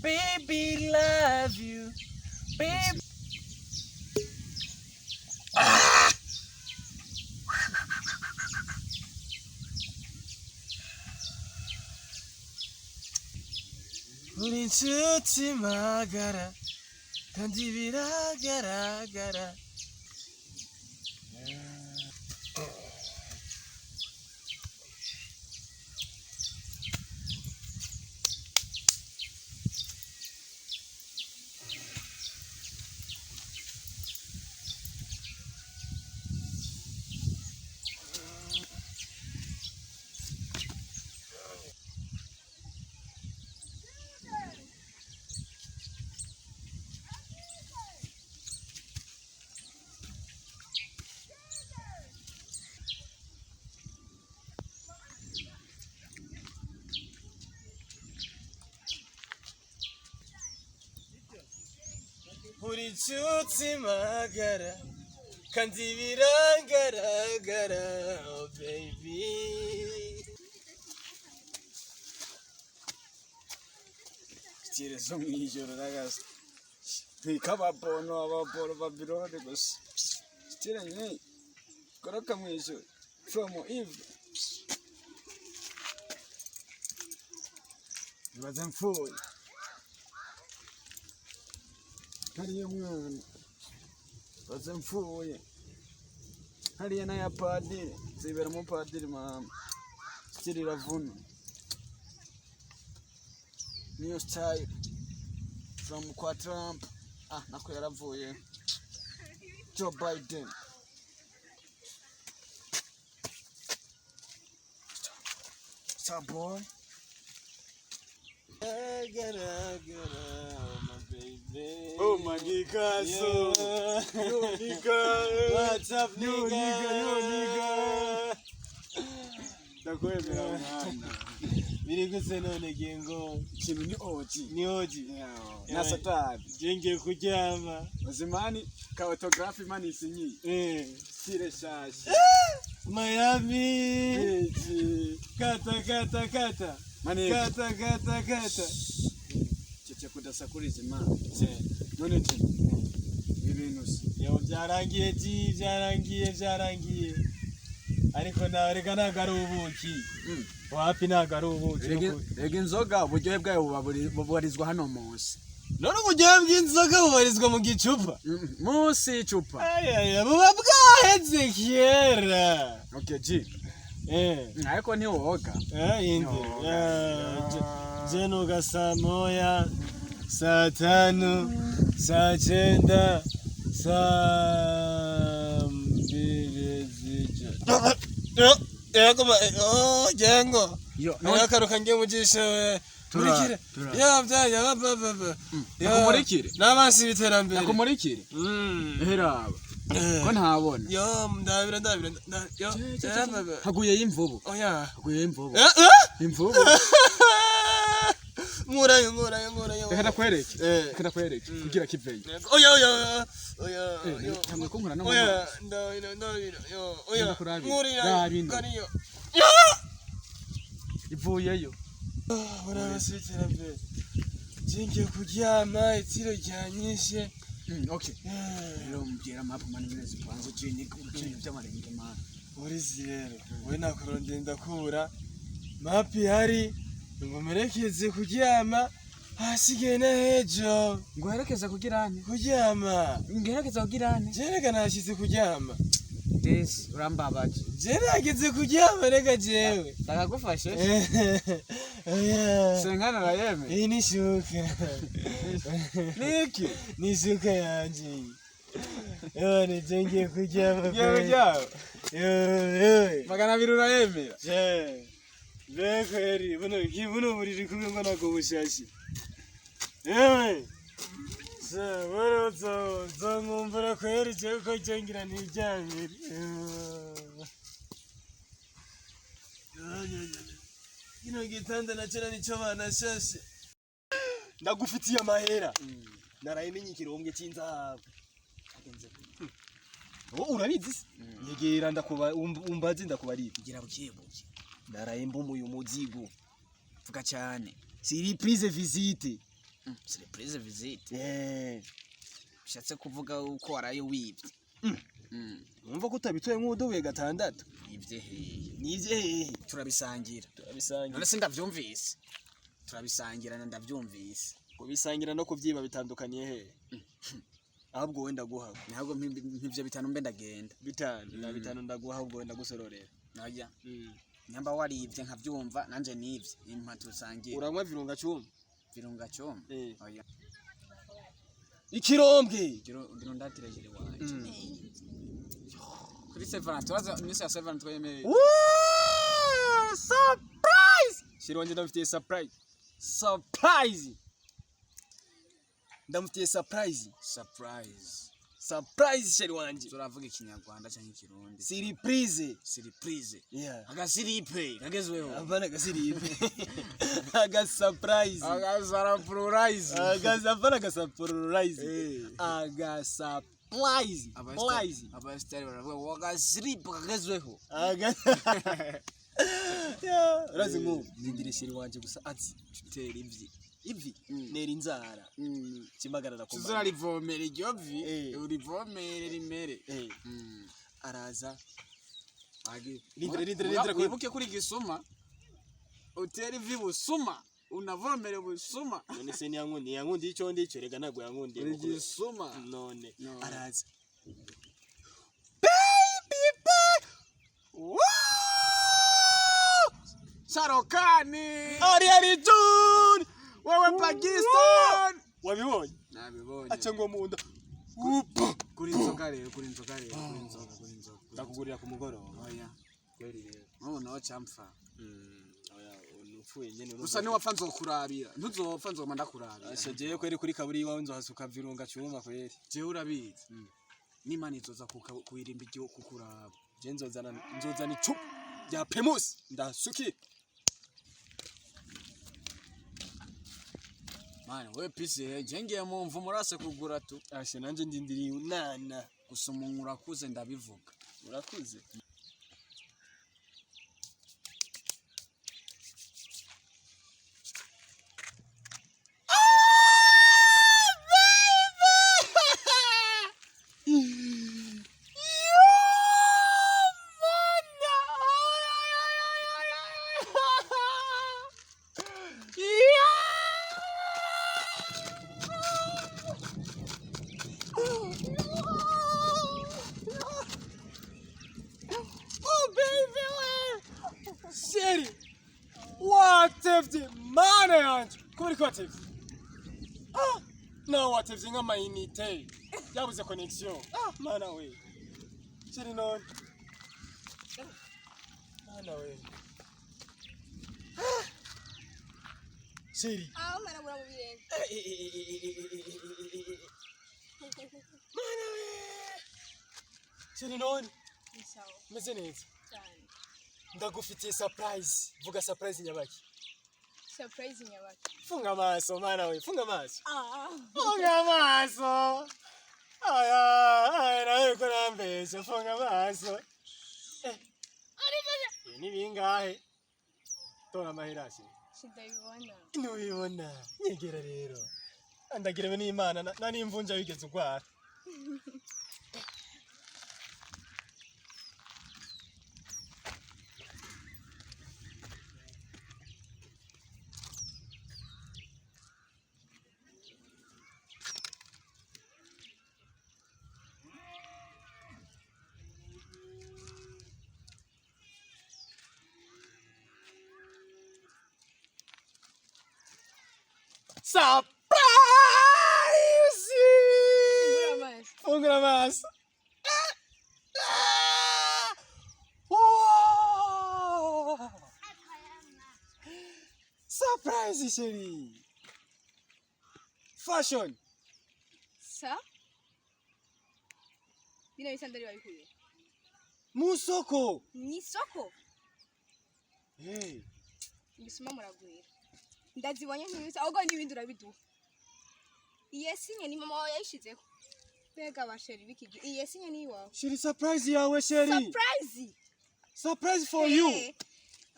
Baby love you. Baby. Uri inshuti magara kandi biragaragara. Uri inshuti magara kandi biragaragara, oh baby. Stile zo mw'ijoro ragasi ntwika ababono ababoro babilone gusa stile nyine goroka mw'ijoro from Eve ibaze mfuye hariya mwana ibaze mfuye hariya n'aya padiri nzibera umupadiri mama stile iravuna. New style from kwa Trump. Ah, nako yaravuye. Joe Biden. Stop, boy. Biragaragara, oh my baby. Oh my nigga, so. Yeah. Yo nigga. What's up, Yo nigga? nigga, yo nigga. Ndakwemera mwana. Biri gute none gengo? Ikintu ni OG. Ni OG. Na satani. Je ngiye kuryama. Uzimani ka autograph imani isinyiye. Eh. Stile shasha. Miami. Iki. Kata kata kata. Maneka. Kata kata kata. Cece kudasakuriza imana. None ti ibintu se. Yo byarangiye ji, byarangiye byarangiye. Ariko nawe reka ntabwo ari ubuki. Wapi ntabwo ari ubuki. Rega inzoga uburyohe bwayo bubarizwa hano munsi. None uburyohe bw'inzoga bubarizwa mu gicupa. Munsi y'icupa. Ayaya buba bwaheze kera. Okay G. Eh. Ariko ntiwoga. Eh, indi. Yoga. Eh, je noga saa moya, saa tano, saa cyenda, saa mbiri z'ijoro. Yego, oh, gengo. Yo, Nakaruka ngiye mu jisho. Murikire. Tura. Ya bya ya ba ba ba. Ya. Nakumurikire. N'abansi b'iterambere. Nakumurikire. Mm. Heraba. Ko ntabona. Yo, ndabira ndabira. Yo. Ya ba ba. Haguyeyo imvubu. Oya. Haguyeyo imvubu. Eh, eh. Imvubu. Nkurayo nkurayo nkurayo. Reka ndakwereke. Eh. Reka ndakwereke kugira kiveyo. Oya oya oya. Eh, tangwe kunkora no mu Oya maso. ndabira ndabira. Yo oya. Ndakurabira. Nkurira. Rabino. Kariyo. Ivuyeyo. Murabasi b'iterambere. Ngiye kuryama itiro ryanyishe. Okay. Rero mbwira mapu mani nyine zipanze G ni ibintu by'amarenge mani. Urizi rero we nakurondeye ndakubura mapi ihari ngo merekeze kuryama hasigaye n'ahejo Nguherekeza kugira nte? Kuryama. Nguherekeza kugira nte? Je reka nashize kuryama. Desi urambabaje. Je nageze kuryama reka jewe. Ndakagufashe. Oya. Senkana arayeme. Iyi ni shuka. Niki? Ni shuka yanje iyi. Yone je ngiye kuryama. Ngiye kuryama. Yewe. 200 urayemera. Je. Mbega buno buno buriri kumwe ngo ntabwo bushashi. Yewe. Se boro zo zo nkumbura kweri je ko ngira niryamire. Kino gitanda nacyo nicyo banashashe. Ndagufitiye amahera. Naraye menye ikirombwe cy'inzahabu. Wowe urabizi se? Nyegera ndakuba umbaze ndakubarira. Ngira buke buke. Naraye mbumuye umuzigo. Vuga cyane. Siri prise visite. Surprise visite. Eh. Bishatse kuvuga uko waraye wibye. Wumva ko utabitoye nk'udubuye gatandatu. Nibye hehe? Nivye hehe? Turabisangira. Turabisangira. None se ndavyumvise? Turabisangira na ndavyumvise. Kubisangira no kuvyiba bitandukaniye hehe? Ahubwo wenda guha. Ntabwo mpivyo bitanu mbe ndagenda. Bitanu na bitanu ndaguha, ahubwo wenda gusororera. Oya. Nyamba warivye nkavyumva, nanje nivye. Impa tusangira. Uranywa virunga cumi? Virunga cumi? Eh. Oya. Ikirombwe. Gira undatire jire wanje. Kuri Seven turaza, iminsi ya Seven twemeye. Woo! Surprise! Chéri wanje, ndamufitiye surprise. Surprise! Ndamufitiye surprise. Surprise. Surprise, chéri wanje. Turavuga Ikinyarwanda canke Ikirundi? Surprise. Surprise. Yeah. Agasiripe kagezweho. Apana gasiripe. Aga surprise. Agasarapururayizi. Aga, apana aga surprise. Eh. Aga surprise. Surprise. Abasitari baravuga ngo agasiripe kagezweho. Aga. Yeah, urazi nk'ubu ndindire chéri wanje gusa azi Tutera ivyi. Ivi nera inzara kimagarara ku Tuzora rivomera iryo vi. Eh. Urivomere rimere. Eh, araza. Agi. Rindira, rindira, rindira. Wibuke kuri gisuma. Utera ivi busuma. Unavomere busuma. None se niyankundi, yankundi icyo ndicyo? Rega ntabwo yankundiye. Uri gisuma. None No. araza, baby baby. Woo! Sharokani. Ari ari June. Wewe Pakistan. Wabibonye? Nabibonye. Aca ngo mu nda. Upa. Kuri inzoga rero, kuri inzoga rero, kuri inzoga, kuri inzoga. Ndakugurira ku mugoroba. Oya. Kweli rero. None nawe camfa. Oya, upfuye nyene urumva. Gusa niwapfa nzokurabira. Ntuzopfa, nzoma ndakurabira. Asha, jewe kweri kuri kaburi iwawe nzohasuka virunga cuma kweri. Jewe urabizi. N'Imana izoza kuirimba igihugu kukuraba. Je nzozana icupa rya Primus ndasukira. Mani we pisi, je ngiye mu mvumo urase kugura tu. Asha, nanje ndindiriye unana. Gusa umuntu urakuze, ndabivuga. Urakuze. Oh baby we! Chéri! Watevye mana yanje! Kubera ko watevye? Ah! Nawe watevye nk'amayinite. Yabuze connection. Ah, mana we. Chéri none. Mana we. Ah! Chéri. Aho marabura mu birenge. Eh, eh, eh, eh, eh, eh, eh, eh, eh, eh. Mana we. Chéri none. Ni sawa. Meze neza. Cyane. Ndagufitiye surprise. Vuga surprise nyabaki. Surprise nyabaki? Funga amaso mana we, funga amaso. Ah. Funga amaso. Aya, aya nawe ko nambesha, funga amaso. Eh. Ibi ni bingahe? Tora amahera se. Sindabibona. Ntubibona. Nyegera rero. Ndagiriwe n'Imana na n'imvunja wigeze urwara. Surprise! Fungura amaso. Fungura amaso. Ah! Ah! Wow! Surprise, chérie! Fashion! Sa bino bisandari wabikuye? Mu soko! Ni isoko? Hey. Ibisuma muragwira, ndazibonye ntibisa, ahubwo n'ibindi urabiduha. Iye sinye ni mama wawe yayishizeho? Mbega abasheri b'iki gihe! Iye sinye ni iwawe? Chérie, surprise yawe, chérie! Surprise! Surprise for you! Hey.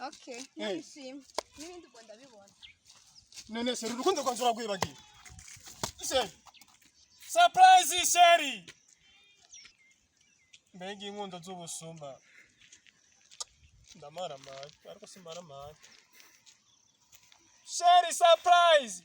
Okay. Hey. Nishimye n'ibindi ubwo ndabibona. None chérie, urukundo rwanjye uragwibagiwe. Chéri, surprise chéri. Mbega inkundo z'ubusuma! Ndamaramara, ariko simaramara. Chéri, surprise.